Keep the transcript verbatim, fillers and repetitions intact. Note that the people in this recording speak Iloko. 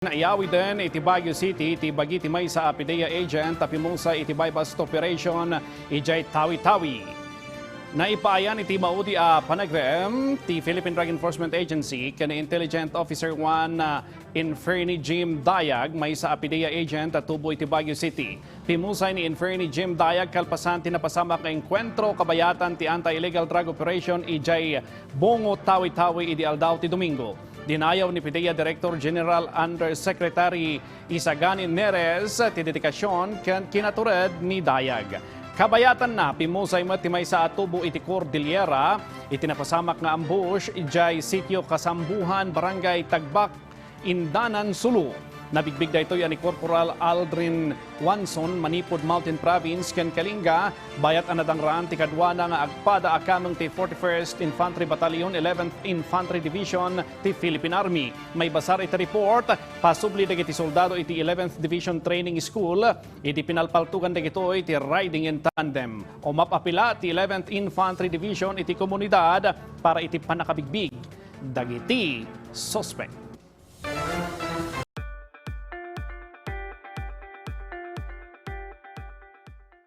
Iyawiden iti Baguio City ti bagi ti maysa a PDEA agent a pimusay iti buy-bust operation idiay Tawi-Tawi. Naipaayan iti maudi a panagrem ti Philippine Drug Enforcement Agency ken ni Intelligent Officer one, ah, Inferni Jim Dayag, maysa a PDEA agent a tubo iti Baguio City. Pimusay ni Inferni Jim Dayag kalpasan ti napasamak nga engkuentro kabayatan ti anti-illegal drug operation idiay Bungo, Tawi-Tawi idi aldaw ti Domingo. Dinayaw ni PDEA Director General Undersecretary Isagani Neres ti dedikasyon ken kinatured ni Dayag. Kabayatanna, pimusay met ti maysa a tubo iti Cordillera iti napasamak nga ambush idiay Sitio Kasambuhan, Barangay Tagbak, Indanan, Sulu. Nabigbig daytoy a ni Corporal Aldrin Wanson, manipud Mountain Province ken Kalinga, bayat a nadangraan ti kaduana nga agpada a kameng ti forty-first Infantry Battalion, eleventh Infantry Division ti Philippine Army. Maibasar iti report, pasubli dagiti soldado iti eleventh Division Training School idi pinalpaltugan dagitoy ti riding in tandem. Umap-apila ti eleventh Infantry Division iti komunidad para iti pannakabigbig dagiti suspek.